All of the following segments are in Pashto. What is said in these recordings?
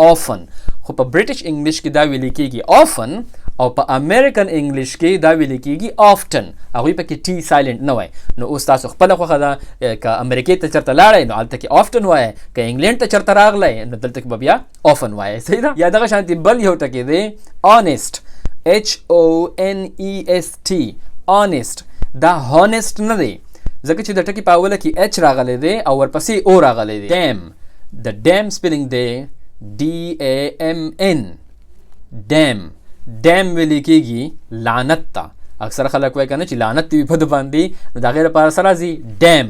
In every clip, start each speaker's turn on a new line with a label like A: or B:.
A: Often. خو په برټش انګلیش کې دا ویل کېږي often او په امریکن انګلیش کې دا ویل کېږي often. هغوی پکې ټي سایلنټ نه وای. نو اوس تاسو خپله خوښه ده، که امریکې ته چېرته لاړی نو هلته کې often وایې، که انګلینډ ته چېرته راغلی نو دلته کې به بیا often وایې. صحیح ده؟ یا دغه شانتې بل یو ټکی دی honest، H O N E S T، honest. دا honest نه دی، ځکه چې د ټکي په اوله کې H راغلی دی او ورپسې O راغلی دی. ډیم، د ډیم سپیلینګ دی D A M N، ډیم. ډیم ویل کېږي لعنت ته. اکثره خلک وایي که نه چې لعنت وي په ده باندې، نو د هغې لپاره څه راځي؟ ډیم.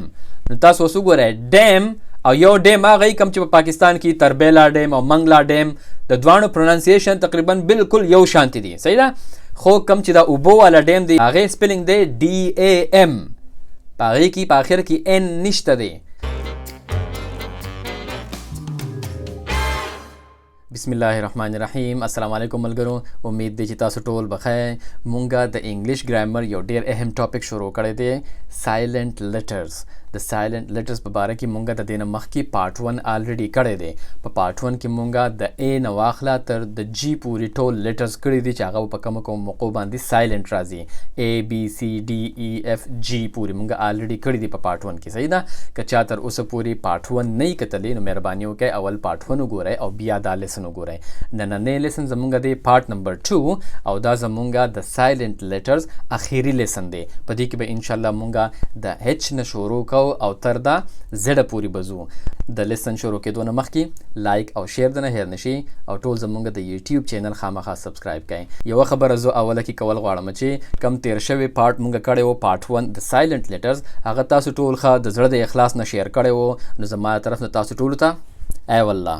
A: نو تاسو اوس وګورئ ډیم او یو ډیم هغه کوم چې په پاکستان کې تربیلا ډیم او منګلا ډیم، د دواړو پروننسیشن تقریبا بالکل یو شانتي دي. صحیح ده؟ خو کوم چې دا اوبو والا ډیم دی هغې سپیلینګ دی D A M، په هغې کې په آخر کې N نشته دی. بسم الله الرحمن الرحیم. السلام علیکم ملګرو، امید دی چې تاسو ټول بخیر. مونږه د انګلیش ګرامر یو ډیر اهم ټاپک شروع کړی دی، سایلنټ لیټرز. د سایلنټ لیټرز په باره کې مونږه د دې نه مخکې پارټ 1 آلریډي کړی دی. په پارټ 1 کې مونږه د A نه واخله تر د G پورې ټول لیټرز کړي دي چې هغه په کومو کومو موقعو باندې سایلنټ راځي. A B C D E F G پورې مونږه آلریډي کړي دي په پارټ 1 کې. صحیح ده؟ که چا تر اوسه پورې پارټ 1 نه یې کتلی نو مهرباني وکړئ اول پارټ 1 وګورئ او بیا دا لیسن وګورئ. نننی لیسن زمونږ دی پارټ نمبر 2 او دا زمونږ د سایلنټ لیټرز اخیری لیسن دی. په دې کې به انشاءالله مونږه د H نه شروع کوو او تر دا Z پورې به ځو. د لیسن شروع کېدو نه مخکې لایک او شیر د نه هېر نه شي او ټول زمونږ د یوټیوب چینل خامخا سبسکرایب کړئ. یوه خبره زه اوله کې کول غواړم چې کم تیر شوی پارټ مونږ کړی و، پارټ 1 د سایلنټ لیټرز، هغه تاسو ټول ښه د زړه د اخلاص نه شیر کړی و، نو زما طرف نه تاسو ټولو ته ای والله.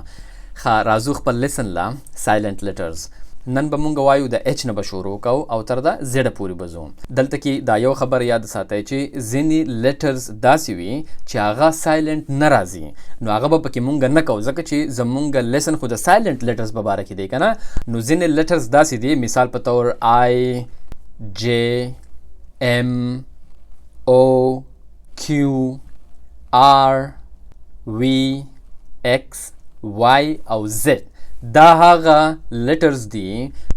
A: ښه، راځو خپل لیسن له سایلنټ لیټرز. نن به مونږ وایو د H نه به شروع کوو او تر دا Z پورې به ځو. دلته کې دا یو خبره یاد ساتئ چې ځینې لیټرز داسې وي چې هغه سایلنټ نه راځي، نو هغه به پکې مونږ نه کوو، ځکه چې زمونږ لیسن خو د سایلنټ لیټرز په باره کې دی که نه. نو ځینې لیټرز داسې دي، مثال په طور I J M O Q R V X Y او Z، دا هغه لیټرز دي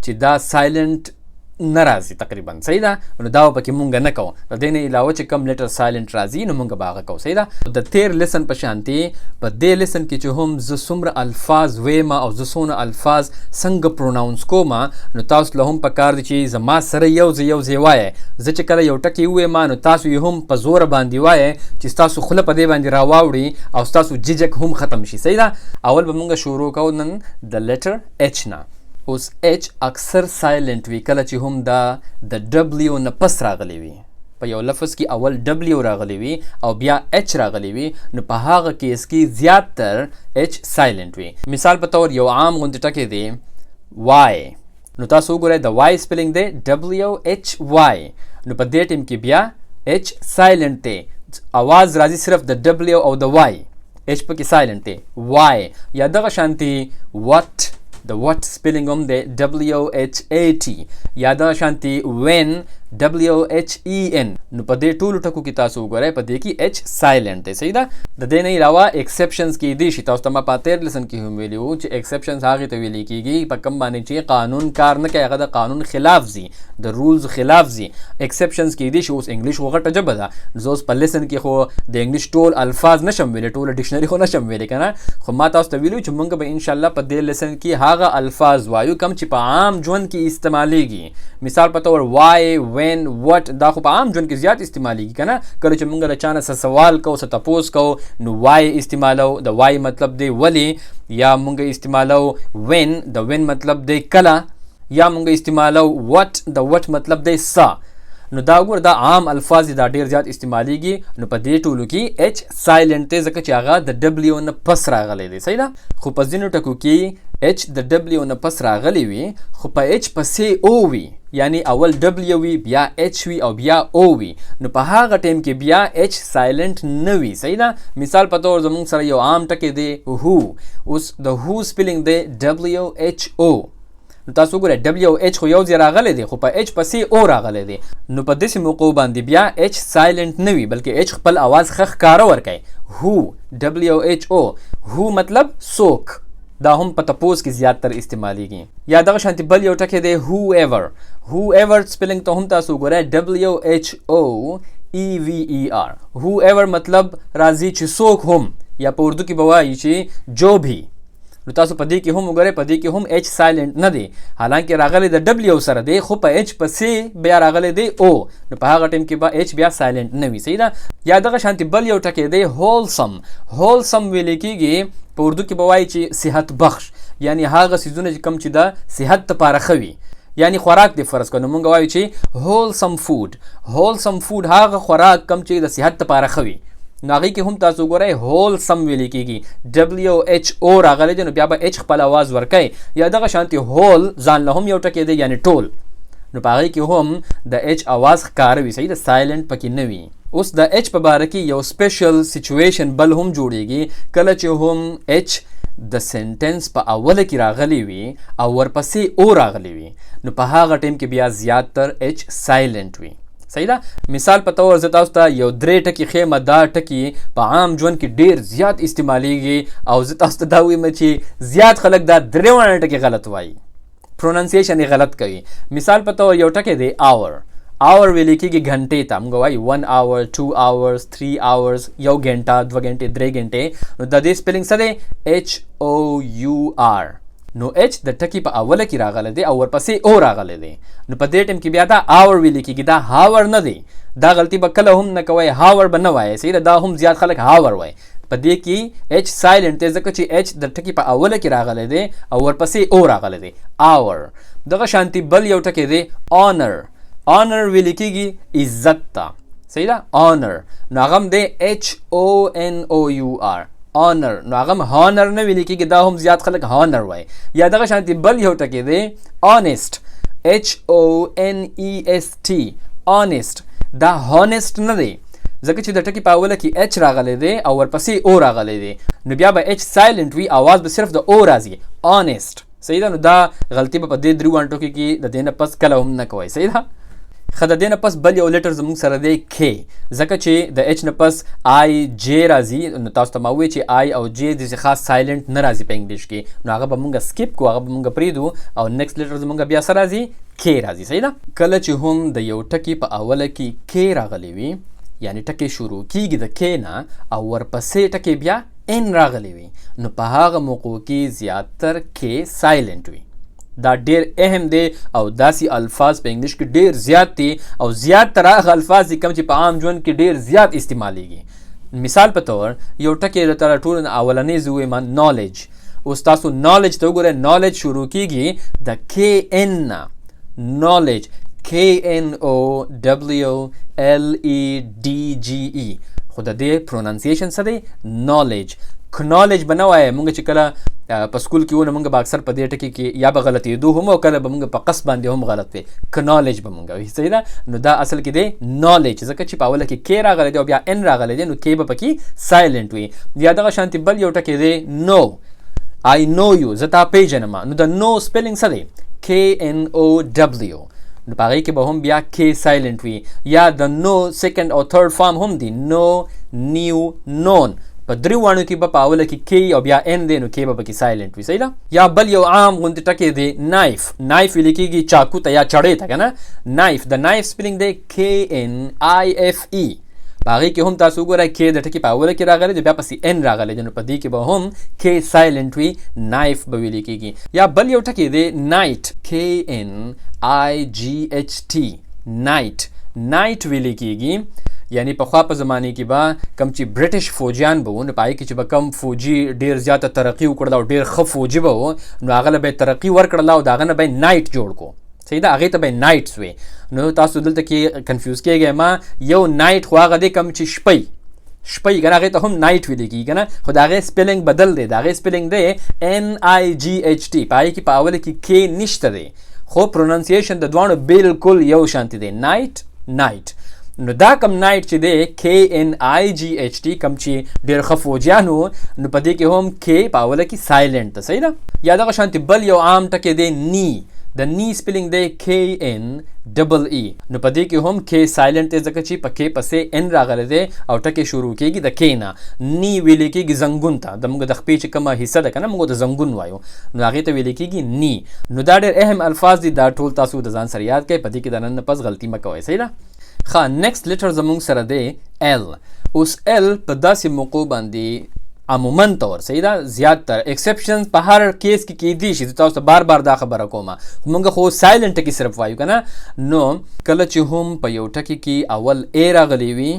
A: چې دا سایلنټ نه راځي تقریبا. صحیح ده؟ نو دا به پکې مونږ نه کوو. د دې نه علاوه چې کوم لیټر سایلنټ راځي نو مونږ به هغه کوو. صحیح ده؟ د تیر لیسن په شانتې په دې لیسن کې چې هم زه څومره الفاظ ویم او زه څونه الفاظ څنګه پروناونس کوم، نو تاسو له هم په کار دي چې زما سره یو ځای یو ځای وایئ. زه چې کله یو ټکی ووایم نو تاسو یې هم په زوره باندې وایئ چې ستاسو خوله په دې باندې راواوړي او ستاسو ججک هم ختم شي. صحیح ده؟ اول به مونږ شروع کوو نن د لیټر H نه. اوس H اکثر سایلنټ وي کله چې هم دا د W نه پس راغلی وي. په یو لفظ کې اول W راغلی وي او بیا H راغلی وي، نو په هغه کیس کې زیات تر H سایلنټ وي. مثال په طور یو عام غوندې ټکی دی Y، نو تاسو وګورئ د Y سپیلینګ دی W H Y، نو په دې ټیم کې بیا H سایلنټ دی، اواز راځي صرف د W او د Y، H پکې سایلنټ دی Y. یا دغه شانتې what، د what سپیلینګ هم دی W H A T، یا دغه شانتې when W H E N. نو په دې ټولو ټکو کې تاسو وګورئ په دې کې H سایلنټ دی. صحیح ده؟ د دې نه علاوه ایکسپشنز کېدی شي. تاسو ته ما په تېر لیسن کې هم ویلي وو چې ایکسپشنز هغې ته ویل کېږي په کوم باندې چې قانون کار نه کوي، هغه د قانون خلاف ځي، د رولز خلاف ځي. ایکسپشنز کېدی شي. اوس انګلیش خو غټه ژبه ده، زه اوس په لیسن کې خو د انګلیش ټول الفاظ نشم ویلی، ټوله ډکشنري خو نشم ویلی که نه. خو ما تاسو ته ویلي چې موږ به انشاءالله په دې لیسن کې هغه الفاظ وایو کوم چې په عام ژوند کې استعمالیږي. مثال په طور why، when، what، دا خو په عام ژوند کې زیات استعمالیږي که نه. کله چې موږ له چا نه څه سوال کوو، څه تپوس کوو، نو why استعمالو، د why مطلب دی ولې. یا موږ استعمالو when، د when مطلب دی کله. یا موږ استعمالو what، د what مطلب دی څه. نو دا وګوره دا عام الفاظ دي، دا ډېر زیات استعمالیږي. نو په دې ټولو کې H سایلنټ دی ځکه چې هغه د W نه پس راغلی دی. صحیح ده؟ خو په ځینو ټکو کې H د W نه پس راغلی وي خو په H پسې O وي، یعنی اول W وي بیا H وي او بیا O وي، نو په هغه ټایم کې بیا H سایلنټ نه وي. صحیح ده؟ مثال په طور زمونږ سره یو عام ټکی دی هو. اوس د هو سپیلینګ دی W H O، نو تاسو وګورئ W او H خو یو ځای راغلی دی خو په H پسې O راغلی دی، نو په داسې موقعو باندې بیا H سایلنټ نه وي بلکې H خپل اواز ښه ښکاره ورکوي. هو W H O، هو مطلب څوک. دا هم په تپوس کې زیات تر استعمالیږي. یا دغه شانتي بل یو ټکی دی whoever. whoever spelling ته هم تاسو وګورئ، W H O E V E R. whoever مطلب راځي چې څوک هم، یا په اردو کې به وایي چې جو بھی. نو تاسو په دې کې هم وګورئ، په دې کې هم H silent نه دی، حالانکه راغلی د W سره دی، خو په H پسې بیا راغلی دی O، نو په هغه ټایم کې به H بیا silent نه وي. صحیح ده. یا دغه شانتي بل یو ټکی دی wholesome. wholesome ویل کېږي په اردو کې به وایي چې صحت بخش، یعنی هغه څیزونه چې کوم چې د صحت لپاره ښه وي، یعنی خوراک دی فرض کړو، نو مونږ وایو چې wholesome food. wholesome food هغه خوراک کوم چې د صحت لپاره ښه وي. نو هغې کې هم تاسو وګورئ wholesome ویل کېږي، W H O راغلی دی، نو بیا به H خپل اواز ورکوي. یا دغه شانتې whole ځان له هم یو ټکی دی، یعنی ټول، نو په هغې کې هم د H اواز ښکاره وي. صحیح ده، silent پکې نه وي. اوس د H په باره کې یو special situation بل هم جوړیږي، کله چې هم H د sentence په اوله کې راغلی وي او ورپسې O راغلی وي، نو په هغه ټایم کې بیا زیات تر H silent وي. صحیح ده. مثال په تور زه تاسو ته یو درې ټکي ښیم، دا ټکي په عام ژوند کې ډیر زیات استعمالیږي، او زه تاسو ته دا وایم چې زیات خلک دا درې واړه ټکي غلط وایي، pronunciation یې غلط کوي. مثال په تور یو ټکی دی hour. hour ویل کېږي غنټې ته، موږ وایو 1 hour، 2 hours، 3 hours، یو غنټه، دوه غنټې، درې غنټې. نو د دې spelling څه دی؟ H O U R. نو H د ټکي په اوله کې راغلی دی او ورپسې O راغلی دی، نو په دې ټیم کې بیا دا hour ویل کېږي، دا هاور نه دی. دا غلطي به کله هم نه کوئ، هاور به نه وایئ. صحیح ده، دا هم زیات خلک هاور وایي. په دې کې H silent دی ځکه چې H د ټکي په اوله کې راغلی دی او ورپسې O راغلی دی، hour. دغه شانتي بل یو ټکی دی honor. honor ویل کېږي عزت ته. صحیح ده، honor. نو هغه هم دی H O N O U R، honor. نو هغه هم هانر نه ویل کېږي، دا هم زیات خلک هانر وایي. یا دغه شانتي بل یو ټکی دی honest. H O N E S T، honest. دا honest نه دی ځکه چې د ټکي په اوله کې H راغلی دی او ورپسې O راغلی دی، نو بیا به H silent وي، اواز به صرف د O راځي، honest. صحیح ده. نو دا غلطي به په دې درې واړو ټکو کې د دې نه پس کله هم نه کوئ. صحیح ده. ښه، د دې نه پس بل یو letter زموږ سره دی K، ځکه چې د H نه پس I J راځي، نو تاسو ته ما وویل چې I او J داسې خاص silent نه راځي په انګلیش کې، نو هغه به مونږ skip کو، هغه به مونږ پرېږدو، او next letter زموږ بیا څه راځي؟ K راځي. صحیح ده. کله چې هم د یو ټکي په اوله کې K راغلی وي، یعنی ټکی شروع کیږي د K نه او ورپسې ټکی بیا N راغلی وي، نو په هغه موقع کې زیاتر K silent وي. دا ډیر اهم دی او داسې الفاظ په انګلیش کې ډیر زیات دي، او زیات تر هغه الفاظ دي کوم چې په عام ژوند کې ډیر زیات استعمالیږي. مثال په تور یو ټکی د تر ټولو نه اولنی زه ووایم knowledge. اوس تاسو knowledge ته وګورئ، knowledge شروع کیږي د K N نه، knowledge K N O W L E D G E، خو د دې pronunciation څه دی؟ knowledge. knowledge به نه وایې، مونږ چې کله په سکول کې وو نو مونږ به اکثر په دې ټکي کې یا به غلطېدو هم، او کله به مونږ په قصد باندې هم غلط وي، knowledge به مونږ وایو. صحیح ده. نو دا اصل کې دی knowledge، ځکه چې په اوله کې K راغلی دی او بیا N راغلی دی، نو K به پکې silent وي. یا دغه شانتې بل یو ټکی دی know. I know you، زه تا پېژنم. نو د know spelling څه دی؟ K N O W، نو په هغې کې به هم بیا K silent وي. یا د know second او third form هم دی know، knew، known، په درې واړو کې به په اوله کې K او بیا N دی، نو K به پکې silent وي. صحیح ده. یا بل یو عام غوندې ټکی دی knife. knife ویل کېږي چاکو ته یا چړې ته که نه. knife، د knife spelling دی K N I F E، په هغې کې هم تاسو وګورئ K د ټکي په اوله کې راغلی دی، بیا پسې N راغلی دی، نو په دې کې به هم K silent وي، knife به ویل کېږي. یا بل یو ټکی دی knight. K N I G H T، knight. knight ویل کېږي یعنی پخوا په زمانې کې به کم چې British فوجیان به وو، نو په هغې کې چې به کم فوجي ډېر زیاته ترقي وکړله او ډېر ښه فوجي به و، نو هغه له به یې ترقي ورکړله او د هغه نه به یې knight جوړ کو. صحیح ده، هغې ته به یې knights وي. نو تاسو دلته کې confuse کېږئ ما، یو night خو هغه دی کم چې شپی شپی که نه، هغې ته هم night ویل کېږي که نه، خو د هغې spelling بدل دی، د هغې spelling دی N I G H T، په هغې کې په اوله کې K نشته دی، خو pronunciation د دواړو بالکل یو شانتې دی، night knight. نو دا کم knight چې دی K N I G H T، کم چې ډېر ښه فوجیان وو، نو په دې کې هم K په اوله کې silent ده. صحیح ده. یا دغه شانتې بل یو عام ټکی دی knee. د knee spelling دی K N double E. نو په دې کې هم K silent دی، ځکه چې په K پسې N راغلی دی او ټکی شروع کیږي د K نه. knee ویل کیږي زنګون ته، د موږ د خپې چې کومه حصه ده کنه، موږ د زنګون وایو، نو هغې ته ویل کیږي knee. نو دا ډېر اهم الفاظ دي، دا ټول تاسو د ځان سره یاد کړئ، په دې کې د نن نه پس غلطي مه کوئ. صحیح ده؟ ښه، next letter زموږ سره دی L. اوس L په داسې موقع باندې عموما طور، صحیح ده، زیات تر exception په هر case کې کېدی شي، زه تاسو ته بار بار دا خبره کوم، خو موږ خو silent ټکی صرف وایو که نه. نو کله چې هم په یو ټکي کې اول A راغلی وي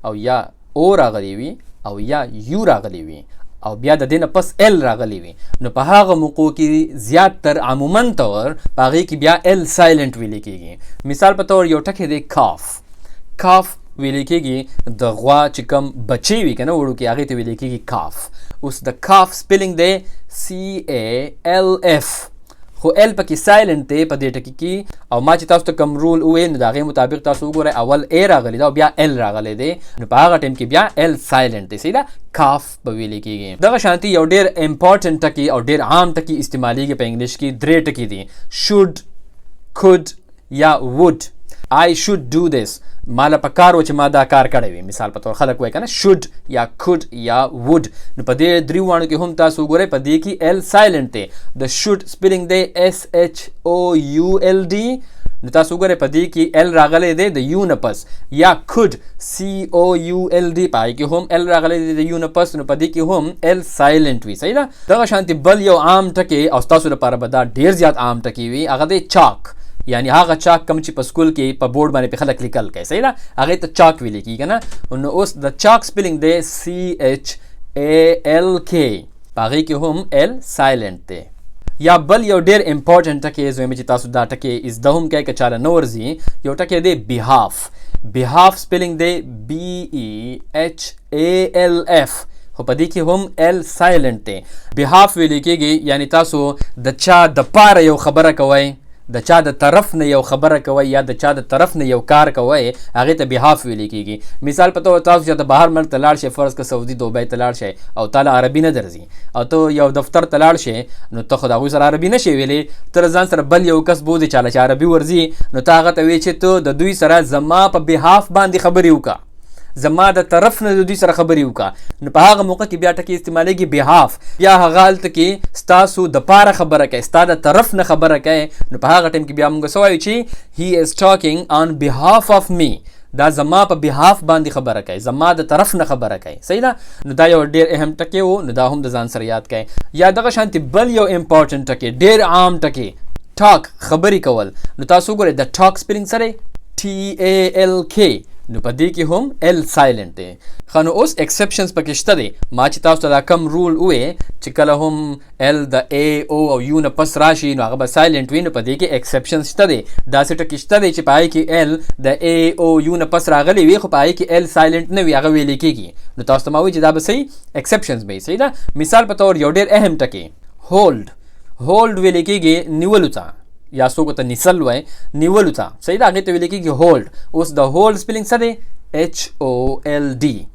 A: او یا O راغلی وي او یا U راغلی وي او بیا د دې نه پس L راغلی وي، نو په هغه موقع کې زیات تر عموما طور په هغې کې بیا L silent ویل کېږي. مثال په طور یو ټکی دی calf. calf ویل کېږي د غوا چې کوم بچی وي که نه وړوکی، هغې ته ویل کېږي calf. اوس د calf spelling دی C A L F، خو L پکې silent دی په دې ټکي کې. او ما چې تاسو ته کوم rule وویل، نو د هغې مطابق تاسو وګورئ، اول A راغلی ده او بیا L راغلی دی، نو په هغه ټایم کې بیا L silent دی. صحیح ده؟ calf به ویل کېږي. دغه شانتي یو ډېر important ټکی او ډېر عام ټکی استعمالیږي په انګلیش کې، درې ټکي دي: should، could یا would. I should do this، ما له پکار و چې ما دا کار کړی وي. مثال په تور خلک وایي که نه، should یا could یا would. نو په دې درې واړو کې هم تاسو وګورئ، په دې کې L silent دی. د should spelling دی S H O U L D، نو تاسو وګورئ په دې کې L راغلی دی د U نه پس. یا could، C O U L D، په هغې کې هم L راغلی دی د U نه پس، نو په دې کې هم L silent وي. صحیح ده؟ دغه شانتې بل یو عام ټکی، او ستاسو لپاره به دا ډېر زیات عام ټکی وي، هغه دی چاک. یعنی هغه چاک کوم چې په سکول کې په بورډ باندې په خلک لیکل کوي، صحیح ده، هغې ته چاک ویل کېږي که نه. نو اوس د chalk spelling دی C H A L K، په هغې کې هم L silent دی. یا بل یو ډېر important ټکی زه وایم چې تاسو دا ټکی زده هم کړئ که چاله نه ورځي، یو ټکی دی behalf. behalf spelling دی B E H A L F، خو په دې کې هم L silent دی. behalf ویل کېږي یعنی تاسو د چا د پاره یو خبره کوئ، د چا د طرف نه یو خبره کوي یا د چا د طرف نه یو کار کوي، هغې ته behalf ویل کېږي. مثال په توګه تاسو چې د بهر ملک ته لاړ شئ، فرض که سعودي دوبۍ ته لاړ شئ او تا له عربي نه درځي او ته یو دفتر ته لاړ شې، نو ته خو د هغوی سره عربي نه شې ویلی، ته له ځان سره بل یو کس بوځې چاله چې عربي ورځي، نو ته هغه ته وایې چې ته د دوی سره زما په behalf باندې خبرې وکړه، زما د طرف نه د دوی سره خبرې وکړه. نو په هغه موقع کې بیا ټکی استعمالېږي behalf. بیا هغه هلته کې ستاسو د پاره خبره کوي، ستا د طرف نه خبره کوي، نو په هغه ټایم کې بیا موږ څه وایو چې he is talking on behalf of me، دا زما په behalf باندې خبره کوي، زما د طرف نه خبره کوي. صحیح ده؟ نو دا یو ډېر اهم ټکی و، نو دا هم د ځان سره یاد کړئ. یا دغه شانتې بل یو important ټکی، ډېر عام ټکی، talk، خبرې کول. نو تاسو وګورئ د talk spelling سره T A L K، نو په دې کې هم L silent دی. ښه، نو اوس exceptions پکې شته دی. ما چې تاسو ته دا کوم rule ووی چې کله هم L د A O او U نه پس راشي نو هغه به silent وي، نو په دې کې exceptions شته دی. داسې ټکي شته دی چې په هغې کې L د A O U نه پس راغلی وي خو په هغې کې L silent نه وي، هغه ویل کېږي. نو تاسو ته ما وویل چې دا به صحیح exceptions به وي. صحیح ده؟ مثال په طور یو ډېر اهم ټکی hold. hold ویل کېږي نیولو ته، یا څوک ته نیسل وای، نیولو ته. صحیح ده؟ هغې ته ویل کېږي hold. اوس د hold spelling څه دی؟ H O L D،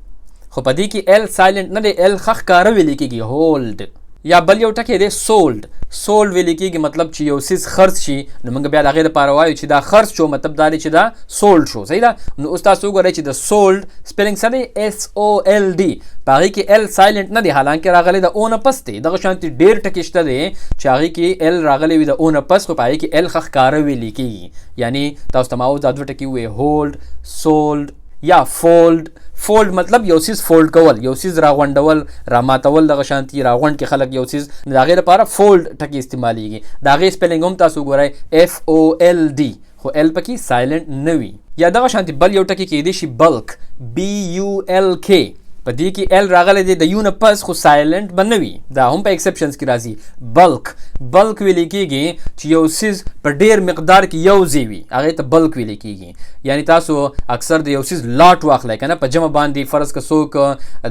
A: خو په دې کې L silent نه دی، L ښه ښکاره ویل کېږي hold. یا بل یو ټکی دی sold. sold ویل کېږي مطلب چې یو څیز خرڅ شي، نو موږ بیا د هغې دپاره وایو چې دا خرڅ شو، مطلب دا دی چې دا sold شو. صحیح ده؟ نو اوس تاسو وګورئ چې د sold spelling څه دی؟ S O L D، په هغې کې L silent نه دی، حالانکه راغلی د O نه پس دی. دغه شانتې ډېر ټکي شته دی چې هغې کې L راغلی وي د O نه پس، خو په هغې کې L ښه ښکاره ویل کېږي. یعنی تاسو ته ما اوس دا دوه ټکي وویل، hold، sold یا fold. fold مطلب یو څیز fold کول، یو څیز راغونډول، راماتول، دغه شانتي راغونډ کې خلک یو څیز، نو د هغې لپاره fold ټکی استعمالیږي. د هغې spelling هم تاسو وګورئ F O L D، خو L پکې silent نه وي. یا دغه شانتي بل یو ټکی کېدی شي bulk، B U L K، په دې کې L راغلی دی د U نه پس خو silent به نه وي، دا هم په exceptions کې راځي. bulk، bulk ویل کېږي چې یو څیز په ډېر مقدار کې یو ځای وي، هغې ته bulk ویل کېږي. یعنی تاسو اکثر د یو څیز لاټ واخلئ که نه، په جمع باندې فرض که څوک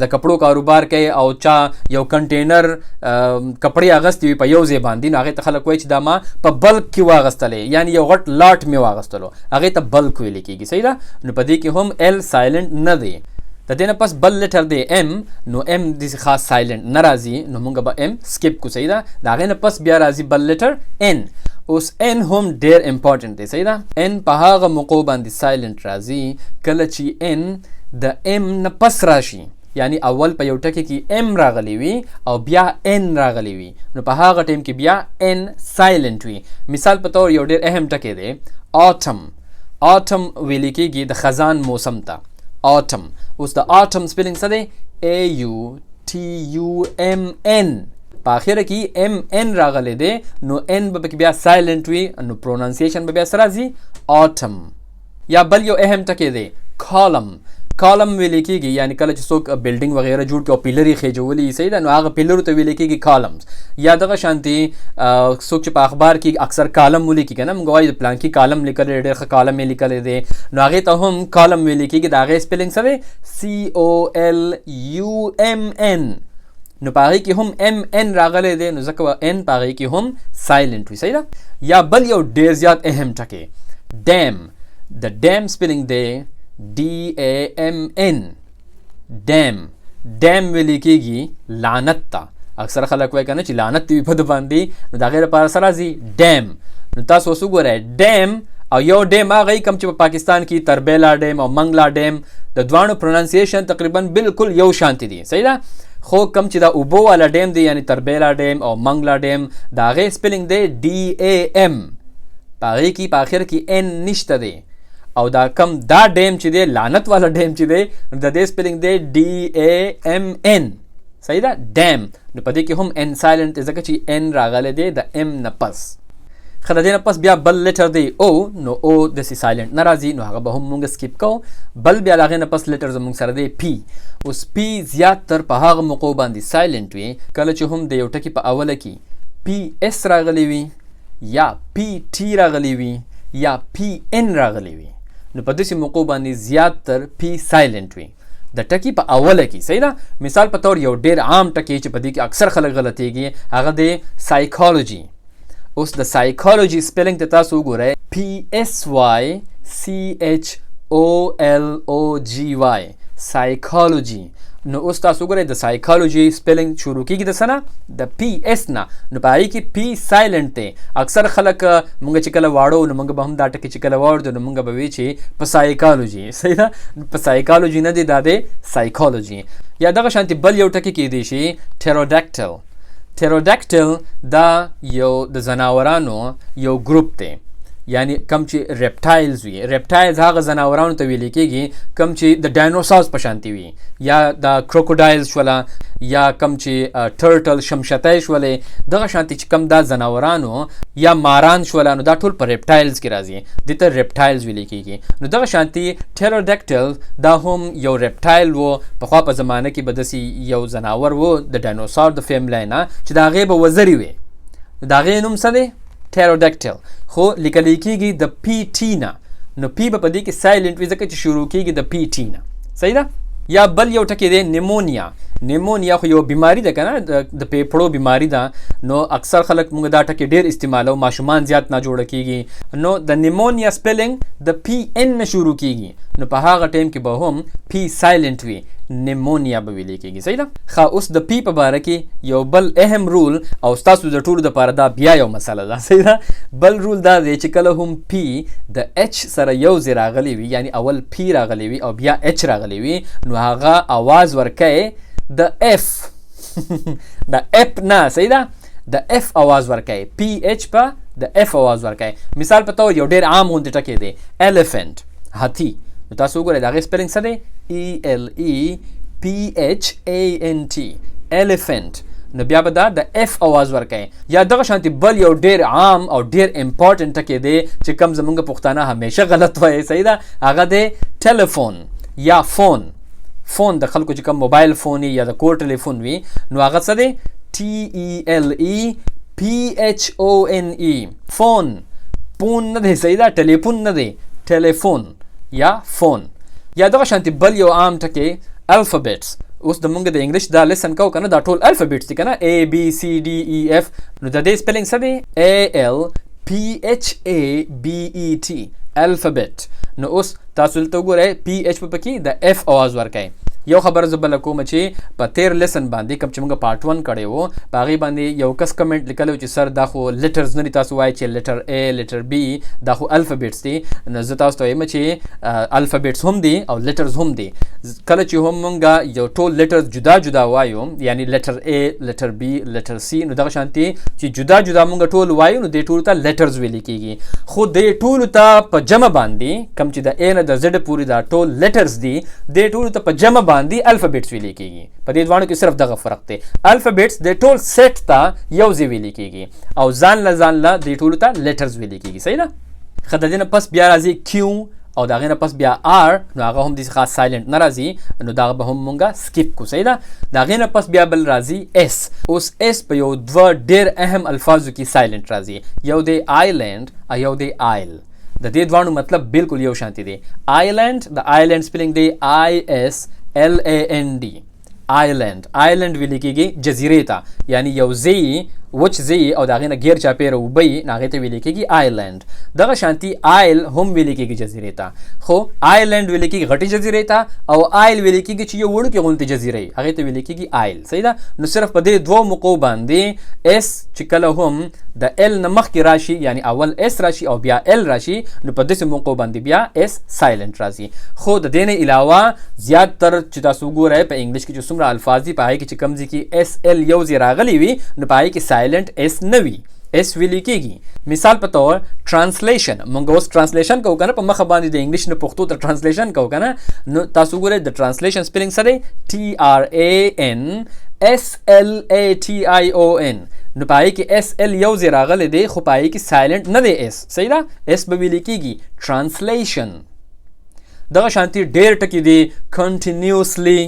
A: د کپړو کاروبار کوي او چا یو کنټینر کپړې اغوستې وي په یو ځای باندې، نو هغې ته خلک وایي چې دا ما په bulk کې واغستلې، یعنی یو غټ لاټ مې واغستلو، هغې ته bulk ویل کېږي. صحیح ده؟ نو په دې کې هم L silent نه دی. د دې نه پس بل letter دی M، نو M داسې خاص silent نه راځي، نو موږ به M skip کو. صحیح ده؟ د هغې نه پس بیا راځي بل letter N. اوس N هم ډیر امپورټنټ دی، صحیح ده. N په هغه موقع باندې سایلنټ راځي کله چې N د M نه پس راشي، یعنی اول په یو ټکی کې M راغلی وي او بیا N راغلی وي، نو په هغه ټایم کې بیا N سایلنټ وي. مثال په تور یو ډیر اهم ټکی دی آټم. آټم ویل کېږي د خزان موسم ته، آټم. اوس د آټم سپیلینګ څه دی؟ A U T U M N. په اخره کې M N راغلی دی، نو N به پکې بیا سایلنټ وي، نو پروننسیشن به بیا څه راځي؟ آټم. یا بل یو اهم ټکی دی کالم. کالم ویل کېږي یعنی کله چې څوک بلډینګ وغیره جوړ کړي او پیلرې خېجولي، صحیح ده، نو هغه پیلرو ته ویل کېږي کالمز. یا دغه شانتي څوک چې په اخبار کې اکثر کالم ولیکي که نه، موږ وایو د پلانکي کالم لیکلی، ډېر ښه کالم یې لیکلی دی، نو هغې ته هم کالم ویل کېږي. د هغې سپیلینګ څه دی؟ C O L U M N. نو په هغې کې هم M N راغلی دی، نو ځکه به N په هغې کې هم سایلنټ وي، صحیح ده. یا بل یو ډېر زیات اهم ټکی ډیم. د ډیم سپیلینګ دی D A M N. ډیم. ډیم ویل کېږي لعنت ته. اکثر خلک وایي که نه چې لعنت دی وي په ده باندې، نو د هغې لپاره څه راځي؟ ډیم. نو تاسو اوس وګورئ ډیم او یو ډیم هغه کوم چې په پاکستان کې تربیلا ډیم او منګلا ډیم، د دواړو پروننسیشن تقریبا بالکل یو شانتي دي، صحیح ده. خو کم چې دا اوبو والا ډیم دی یعنی تربیلا ډیم او منګلا ډیم، د هغې سپیلینګ دی D A M. په هغې کې په اخر کې N نشته دی. او دا کم دا ډیم چې دی لعنت والا ډیم چې دی، د دې سپیلینګ دی D A M N، صحیح ده، ډیم. نو په دې کې هم N سایلنټ دی ځکه چې N راغلی دی د M نه پس. ښه، د دې نه پس بیا بل لیټر دی او، نو او داسې سایلنټ نه راځي، نو هغه به هم مونږ سکیپ کوو. بل بیا د هغې نه پس لیټر زمونږ سره دی پی. اوس پی زیات تر په هغه موقع باندې سایلنټ وي کله چې هم د یو ټکي په اوله کې پی اس راغلی وي یا پی ټي راغلی وي یا پی ان راغلی وي، نو په داسې موقع باندې زیات تر پی سایلنټ وي د ټکي په اوله کې، صحیح ده. مثال په تور یو ډیر عام ټکی چې په دې کې اکثر خلک غلطیږي هغه دی سایکولوژي. اوس د سایکولوژي سپیلینګ ته تاسو وګورئ P S Y C H O L O G Y، سایکولوژي. نو اوس تاسو وګورئ د سایکولوژي سپیلینګ شروع کیږي د څه نه؟ د پی اس نه. نو په هغې کې پی سایلنټ دی. اکثر خلک مونږ چې کله واړو نو مونږ به هم دا ټکی چې کله واورېدو نو مونږ به وی چې په سایکولوژي، صحیح ده، په سایکولوژي نه دی، دا دی سایکولوژي. یا دغه شانتې بل یو ټکی کیدی شي ټیروډکټل. ټیروډکټل دا یو د ځناورانو یو ګروپ دی، یعنی کم چې ریپټایلز وي. ریپټایلز هغه ځناورانو ته ویل کېږي کم چې د ډاینوساز په شانتې وي، یا د کروکوډایلز شوله، یا کم چې ټرټل شمشتی شولې، دغه شانتې چې کم دا ځناورانو یا ماران شوله، نو دا ټول په ریپټایلز کې راځي، دې ته ریپټایلز ویل کېږي. نو دغه شانتې ټیروډکټل دا هم یو ریپټایل و. پخوا په زمانه کې به داسې یو ځناور و د ډاینوسار د فیملی نه چې د هغې به وزرې وې، د هغې نوم څه دی؟ ټیروډکټل. خو لیکل کېږي د پی ټي نه، نو پی به په دې کې سایلنټ وي ځکه چې شروع کېږي د پی ټي نه، صحیح ده. یا بل یو ټکی دی نیمونیا. نیمونیا خو یو بیماری ده که نه، د پیپړو بیماری ده. نو اکثر خلک موږ دا ټکی ډېر استعمالو، ماشومان زیات نه جوړه کېږي. نو د نیمونیا سپیلینګ د پی ان نه شروع کېږي، نو په هغه ټایم کې به هم پی سایلنټ وي، نیمونیا به ویل کېږي، صحیح ده. ښه، اوس د پی په باره کې یو بل اهم رول، او ستاسو د ټولو دپاره دا بیا یو مسله ده، صحیح ده. بل رول دا دی چې کله هم پی د اچ سره یو ځای راغلی وي، یعنی اول پی راغلی وي او بیا اچ راغلی وي، نو هغه اواز ورکوي د اف، د اپ نه، صحیح ده، د اف اواز ورکوي، پی اچ په د اف اواز ورکوي. مثال په تور یو ډېر عام غوندې ټکی دی الیفنټ، هاتي. نو تاسو وګورئ د هغې سپیلینګ څه دی؟ E L E P H A N T، الیفنټ. نو بیا به دا د اف اواز ورکوي. یا دغه شانتې بل یو ډېر عام او ډېر امپورټنټ ټکی دی چې کم زمونږ پښتانه همیشه غلط وایي، صحیح ده، هغه دی ټلیفون یا فون. فون د خلکو چې کوم موبایل فون یا د کور ټلیفون وي، نو هغه څه دی؟ T E L E P H O N E، فون. پون نه دی، صحیح ده، ټلیفون نه دی، ټلیفون یا فون. یا دغه شانتې بل یو عام ټکی الفابیټس. اوس د مونږ د انګلیش دا لیسن کو کنه، دا ټول الفابیټس دي کنه، A B C D E F. نو د دې سپیلینګ څه دی؟ A L P H A B E T، الفابیټ. نو اوس تاسو دلته وګورئ پی اچ په پکې د اف اواز ورکوي. یو خبره زه بله کوم چې په تیر lesson باندې کوم چې موږ part 1 کړی وو، په هغې باندې یو کس comment لیکلی و چې سر دا خو letters نه دي، تاسو وایئ چې letter A letter B دا خو alphabets دي. نو زه تاسو ته وایم چې alphabets هم دي او letters هم دي. کله چې هم موږ یو ټول letters جدا جدا وایو، یعنی letter A letter B letter C، نو دغه شانتي چې جدا جدا موږ ټول وایو نو دې ټولو ته letters ویل کېږي. خو دې ټولو ته په جمع باندې کوم چې د A نه د Z پورې دا ټول letters دي، دې ټولو ته په جمع باندې alphabets ویل کېږي. په دې دواړو کې صرف دغه فرق دی. alphabets د ټول سیټ ته یو ځای ویل کېږي او ځان له ځان له دې ټولو ته letters ویل کېږي. صحیح ده؟ ښه، د دې نه پس بیا راځي Q او د هغې نه پس بیا R، نو هغه هم داسې خاص silent نه راځي، نو دغه به هم مونږه skip کو. صحیح ده؟ د هغې نه پس بیا بل راځي S. اوس S په یو دوه ډېر اهم الفاظو کې silent راځي، یو دی island او یو دی aisle. د دې دواړو مطلب بالکل یو شانتي دی. island، د island spelling دی I S L A N D، island. island ویل کېږي جزیرې ته، یعنی یو ځای وچ ځای او د هغې نه ګیر چاپېره اوبه وي، نو هغې ته ویل کېږي island. دغه شانتي isle هم ویل کېږي جزیرې ته، خو island ویل کېږي غټې جزیرې ته او isle ویل کېږي چې یو وړوکې غوندې جزیره وي، هغې ته ویل کېږي isle. صحیح ده؟ نو صرف په دې دوو موقعو باندې S چې کله هم د L نه مخکې راشي، یعنی اول S راشي او بیا L راشي، نو په داسې موقعو باندې بیا S silent راځي. خو د دې نه علاوه زیاتر چې تاسو وګورئ په انګلیش کې چې څومره الفاظ دي، په هغې کې چې کوم ځای کې S L یو ځای راغلی وي، نو په هغې کې silent S نه وي، S ویل کېږي. مثال په تور translation، مونږ اوس translation کوو که نه، په مخه باندې د انګلیش نه پښتو ته translation کوو که نه، نو تاسو وګورئ د translation spelling څه دی؟ T R A N S L A T I O N. نو په هغې کې S L یو ځای راغلی دی، خو په هغې کې silent نه دی S. صحیح ده؟ S به ویل کېږي translation. دغه شانتي ډېر ټکي دي. continuously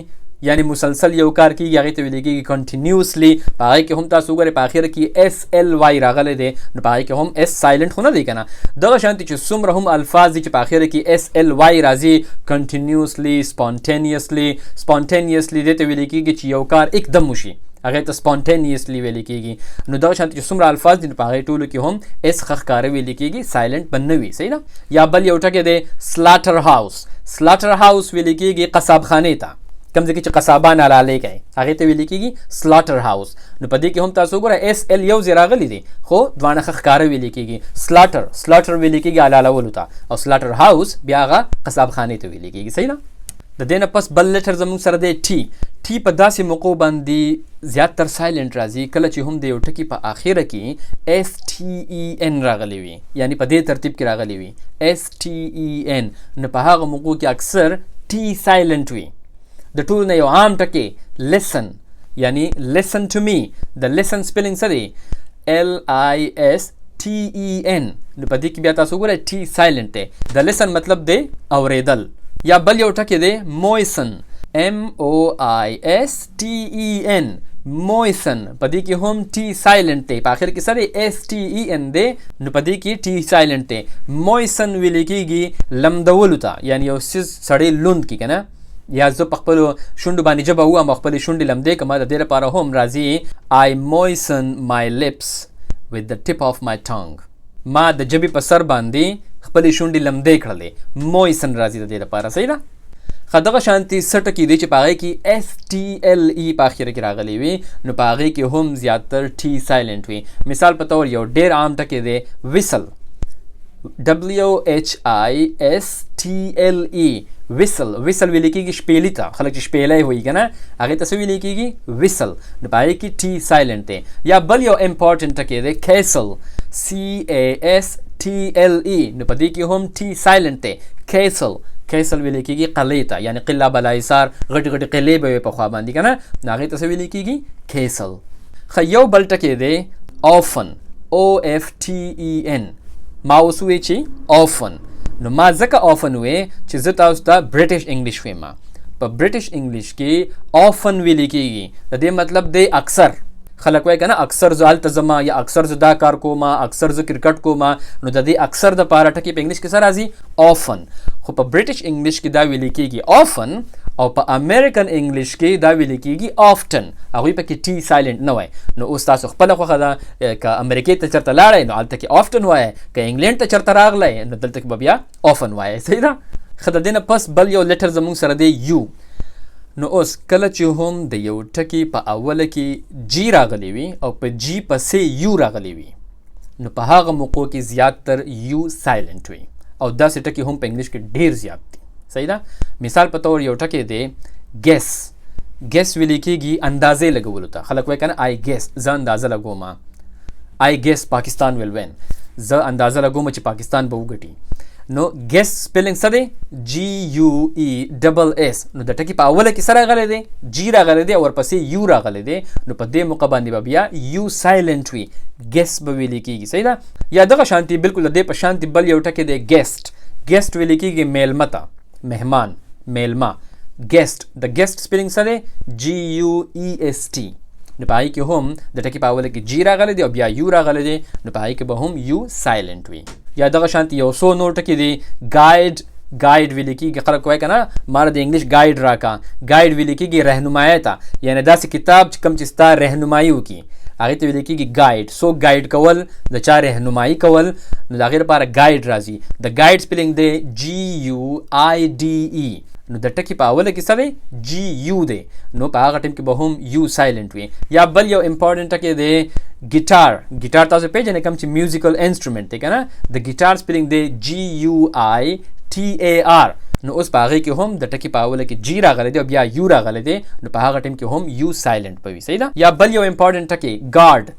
A: یعنی مسلسل یو کار کیږي، هغې ته ویل کېږي continuously. په هغې کې هم تاسو وګورئ په اخره کې S L Y راغلی دی، نو په هغې کې هم S silent خو نه دی که نه. دغه شانتي چې څومره هم الفاظ دي چې په اخره کې S L Y راځي، continuously، spontaneously. spontaneously دې ته ویل کېږي چې یو کار اکدم وشي، هغې ته spontaneously ویل کېږي. نو دغه شانتي چې څومره الفاظ دي، نو په هغې ټولو کې هم S ښه ښکاره ویل کېږي، silent به نه وي. صحیح ده؟ یا بل یو ټکی دی slaughter house. slaughter house ویل کېږي قصابخانې ته، کوم ځای کې چې قصابان حلالې کوي، هغې ته ویل کېږي slaughter house. نو په دې کې هم تاسو وګورئ S L یو ځای راغلي دي، خو دواړه ښه ښکاره ویل کېږي. slaughter، slaughter ویل کېږي حلالولو ته، او slaughter house بیا هغه قصابخانې ته ویل کېږي. صحیح ده؟ د دې نه پس بل letter زموږ سره دی T. T په داسې موقعو باندې زیاتر silent راځي کله چې هم د یو ټکي په آخره کې S T E N راغلی وي، یعنی په دې ترتیب کې راغلی وي S T E N، نو په هغه موقعو کې اکثر T silent وي. د ټولو نه یو عام ټکی listen، یعنی listen to me. د listen spelling څه دی؟ L I S T E N. نو په دې کې بیا تاسو وګورئ T silent دی. د listen مطلب دی اورېدل. یا بل یو ټکی دی moisten، M O I S T E N، moisten. په دې کې هم T silent دی، په آخر کې سره S T E N دی، نو په دې کې T silent دی. moisten ویل کېږي لمدولو ته، یعنی یو څیز سړی لوند کړي که نه، یا زه په خپلو شونډو باندې ژبه ووهم او خپلې شونډې لمدې کړم، د دې لپاره هم راځي I moisten my lips with the tip of my tongue. ما د ژبې په سر باندې خپلې شونډې لمدې کړلې، moisten راځي د دې لپاره. صحیح ده؟ ښه، دغه شانتي څه ټکي دي چې په هغې کې S T L E په اخره کې راغلی وي، نو په هغې کې هم زیاتر T silent وي. مثال په تور یو ډېر عام ټکی دی whistle، W H I S T L E، whistle. whistle ویل کېږي شپېلي ته، خلک چې شپېلی وایي که نه، هغې ته څه ویل کېږي؟ whistle. نو په هغې کې T silent دی. یا بل یو important ټکی دی castle، C A S T L E، نو په دې کې هم T silent دی. castle، castle ویل کېږي قلعې ته، یعنی قلعه بالاحصار، غټې غټې قلعې به وې پخوا باندې که نه، نو هغې ته څه ویل کېږي؟ castle. ښه، یو بل ټکی دی often، O F T E N. ما اوس وویل چې often، نو ما ځکه often وویل چې زه تاسو ته British English وایم. په British English کې often ویل کېږي، د دې مطلب دی اکثر. خلک وایي که نه اکثر زه هلته ځم، یا اکثر زه دا کار کوم، اکثر زه کرکټ کوم، نو د دې اکثر دپاره ټکی په انګلیش کې څه راځي؟ often. خو په British English کې دا ویل کېږي often، او په American English کې دا ویل کېږي often. هغوی پکې T silent نه وایي. نو اوس تاسو خپله خوښه ده، که امریکې ته چېرته لاړئ نو هلته کې often وایي، که انګلینډ ته چېرته راغلی نو دلته کې به بیا often وایي. صحیح ده؟ ښه، د دې نه پس بل یو letter زموږ سره دی U. نو اوس کله چې هم د یو ټکي په اوله کې G راغلی وي او په G پسې U راغلی وي، نو په هغه موقع کې زیات تر U silent وي، او داسې ټکي هم په انګلیش کې ډیر زیات دي. صحیح ده. مثال په تور یو ټکی دی guess. Guess ویل کېږي اندازې لګولو ته. خلک وایي کنه I guess، زه اندازه لګوم، I guess Pakistan will win، زه اندازه لګوم چې پاکستان به وګټي. نو guess spelling څه دی؟ G U E double S. نو د ټکي په اوله کې څه راغلی دی؟ G راغلی دی او ورپسې U راغلی دی. نو په دې موقع باندې به بیا U silent وي، guess به ویل کېږي. صحیح ده. یا دغه شانتي بالکل د دې په شانتي بل یو ټکی دی guest. Guest ویل کېږي میلمه ته، مهمان، میلمه، guest. د guest spelling څه دی؟ G U E S T. نو په هغې کې هم د ټکي په اوله کې G راغلی دی او بیا U راغلی دی، نو په هغې کې به هم U silent وي. یا دغه شانتي یو څو نور ټکي دي. Guide. Guide ویل کېږي، خلک وایي که نه ماله د انګلیش guide راکه. Guide ویل کېږي رهنمایي ته، یعنې داسې کتاب چې کوم چې ستا رهنمایي وکړي هغې ته ویل کېږي guide. څوک guide کول، د چا رهنمایي کول، نو د هغې لپاره guide راځي. د guide spelling دی G U I D E. نو د ټکي په اوله کې څه دی؟ G U دی، نو په هغه ټیم کې به هم U silent وي. یا بل یو important ټکی دی guitar. Guitar تاسو پیژنئ کوم چې musical instrument دی که نه، د guitar spelling دی G U I T A R. نو اوس په هغې کې هم د ټکي په اوله کې G راغلی دی او بیا U راغلی دی، نو په هغه ټیم کې هم U silent به وي. صحیح ده. یا بل یو important ټکی guard.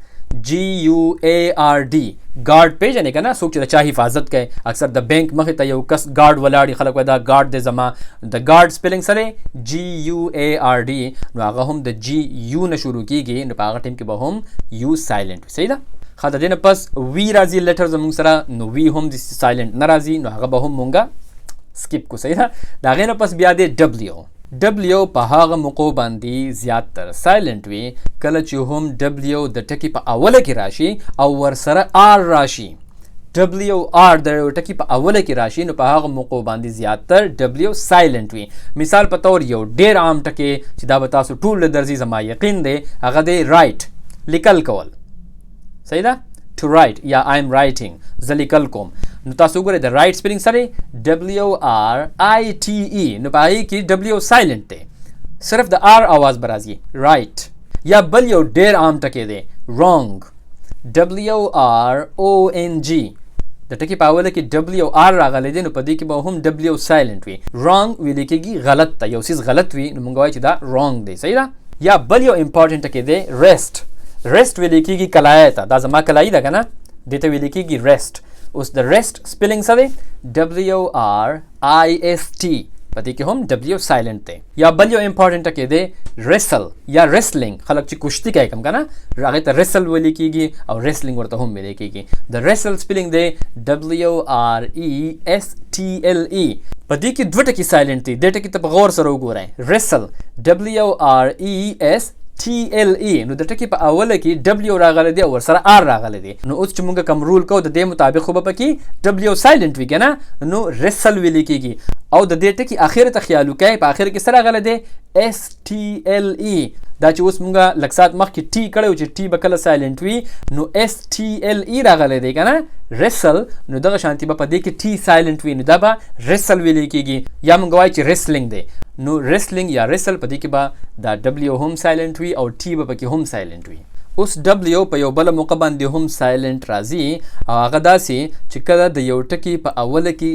A: G U A R D. Guard پیژنې که نه، څوک چې د چا حفاظت کوي، اکثر د بانک مخې ته یو کس ګارډ ولاړ وي، خلک وایي دا ګارډ دی زما. د guard spelling څه دی؟ G U A R D. نو هغه هم د G U نه شروع کېږي، نو په هغه ټیم کې به هم U silent وي. صحیح ده. ښه، د دې نه پس V راځي letter زموږ سره، نو V هم د silent نه راځي، نو هغه به هم مونږه skip کو. صحیح ده. د هغې نه پس بیا دی W. W په هغه موقع باندې زیات تر silent وي کله چې هم W د ټکي په اوله کې راشي او ورسره R راشي. W R د یو ټکي په اوله کې راشي، نو په هغه موقع باندې زیات تر W silent وي. مثال په تور یو ډیر عام ټکی چې دا به تاسو ټول له درځي، زما یقین دی، هغه دی write، لیکل کول. صحیح ده. To write یا I'm writing، زه لیکل کوم. نو تاسو وګورئ د write spelling سره W R I T E، نو په هغې کې W silent دی، صرف د R آواز به راځي write. یا بل یو ډیر عام ټکی دی wrong. W R O N G. د ټکي په اوله کې W R راغلی دی، نو په دې کې به هم W silent وي. Wrong ویل کېږي غلط ته، یو څیز غلط وي نو موږ وایو چې دا wrong دی. صحیح ده. یا بل یو important ټکی دی rest. Rest ویل کېږي کلایۍ ته، دا زما کلایي ده که نه، دې ته ویل کېږي rest. اوس د rest spelling څه دی؟ W R I S T. په دې کې هم W silent دی. یا بل یو important ټکی دی wrestle یا wrestling. خلک چې کشتي کوي کوم که نه، هغې ته wrestle ویل کېږي او wrestling ورته هم ویل کېږي. د wrestle spelling دی W R E S T L E. په دې کې دوه ټکي silent دي، دې ټکي ته په غور سره وګورئ. Wrestle W R E S T L E، نو د ټکي په اوله کې W راغلی دی او ورسره R راغلی دی. نو اوس چې مونږ کوم rule کوو د دې مطابق خو به پکې W silent وي که نه، نو wrestle ویل کېږي. او د دې ټکي اخر ته خیال وکړئ، په اخر کې څه راغلی دی؟ S T L E. دا چې اوس مونږ لږ ساعت مخکې T کړی و چې T به کله silent وي، نو S T L E راغلی دی که نه wrestle، نو دغه شانتي به په دې کې T silent وي، نو دا به wrestle ویل کېږي. یا مونږ وایو چې wrestling دی، نو wrestling یا wrestle په دې کې به دا W هم silent وي او T به پکې هم silent وي. اوس W په یو بله موقع باندې هم silent راځي، او هغه داسې چې کله د یو ټکي په اوله کې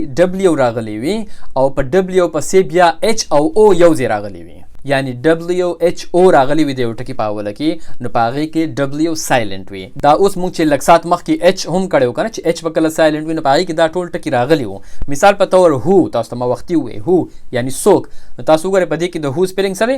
A: W راغلی وي او په W پسې بیا H او O یو ځای راغلی وي، یعنی W H O راغلی وي د یو ټکي په اوله کې، نو په هغې کې W silent وي. دا اوس موږ چې لږ ساعت مخکې H هم کړی و که نه، چې H به کله silent وي، نو په هغې کې دا ټول ټکي راغلي وو. مثال په طور who، تاسو ته ما وختي وویل who یعنی څوک، نو تاسو وګورئ په دې کې د who spelling څه دی؟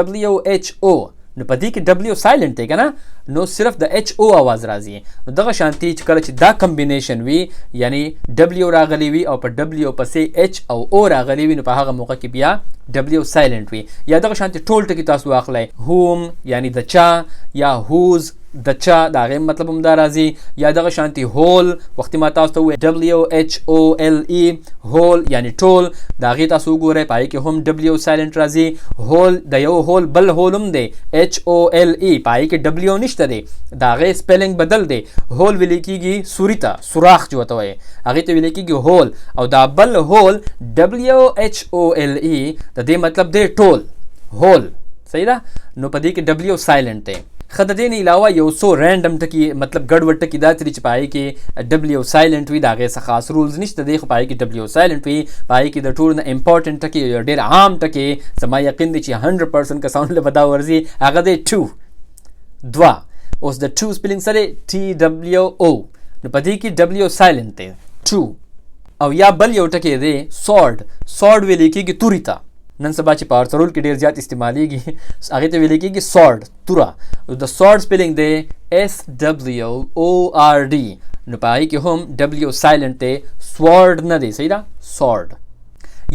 A: W H O، نو په دې کې W silent دی که نه، نو صرف د H O آواز راځي. نو دغه شانتي چې کله چې دا combination وي، یعنی W راغلی وي او په W پسې H او O راغلی وي، نو په هغه موقع کې بیا W silent وي. یا دغه شانتي ټول ټکي تاسو واخلئ، whom یعنی د چا، یا whose د چا، د هغې مطلب هم دا راځي. یا دغه شانتي whole، وختي ما تاسو ته وویل W H O L E whole یعنی ټول، د هغې تاسو وګورئ په هغې کې هم W silent راځي. Hole د یو hole بل hole هم دی H O L E، په هغې کې W نشته دی، د هغې spelling بدل دی. Hole ویل کېږي سوري ته، سوراخ چې ورته وایي هغې ته ویل کېږي hole، او دا بل whole W H O L E د دې مطلب دی ټول. Whole. صحیح ده. نو په دې کې ډبلیو سایلنټ دی. خو د دې نه علاوه یو څو random ټکي، مطلب ګډوډ ټکي داسې دي چې په هغې کې ډبلیو سایلنټ وي، د هغې څه خاص rules نشته دی، خو په هغې کې ډبلیو سایلنټ وي. په هغې کې د ټولو نه important ټکی، یو ډېر عام ټکی، زما یقین دی چې 100% کسانو له به دا ورځي، هغه دی ټو، دوه. اوس د ټو spelling سره ټي ډبلیو او، نو په دې کې ډبلیو سایلنټ دی، ټو. او یا بل یو ټکی دی سورډ. سورډ ویل کېږي توري ته. نن سبا چې په ارترول کې ډېر زیات استعمالیږي، هغې ته ویل کېږي سورډ، توره. د سورډ spelling دی اس ډبلیو او آر ډي، نو په هغې کې هم ډبلیو سایلنټ دی، سورډ نه دی. صحیح ده، سورډ.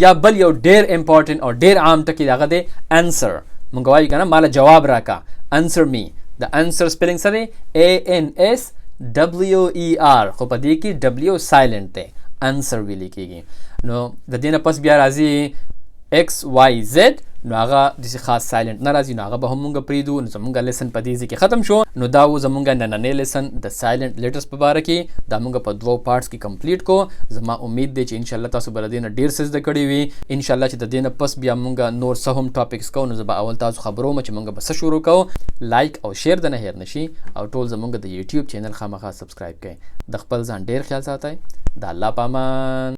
A: یا بل یو ډېر important او ډېر عام ټکی هغه دی انسر. مونږ وایو که نه، ماله جواب راکا، انسر می. د انسر spelling څه دی؟ ای ان اس ډبلیو ای آر، خو په دې کې ډبلیو سایلنټ دی، انسر ویل کېږي. نو د دې نه پس بیا راځي ایکس وای زد، نو هغه داسې خاص سایلنټ نه راځي، نو هغه به هم مونږ پرېږدو. نو زمونږ lesson په دې ځای کې ختم شو. نو دا و زمونږ نننی lesson د silent letters په باره کې. دا مونږ په دوو parts کې complete کو. زما امید دی چې انشاءالله تاسو به له دې نه ډېر څه زده کړي وي. انشاءالله چې د دې نه پس بیا مونږ نور څه هم topics کوو، نو زه به اول تاسو خبروم چې مونږ به څه شروع کوو. like او share د نه هېر نه شي، او ټول زمونږ د یوټیوب channel خامخا subscribe کړئ. د خپل ځان ډېر خیال ساتئ. د الله په امان.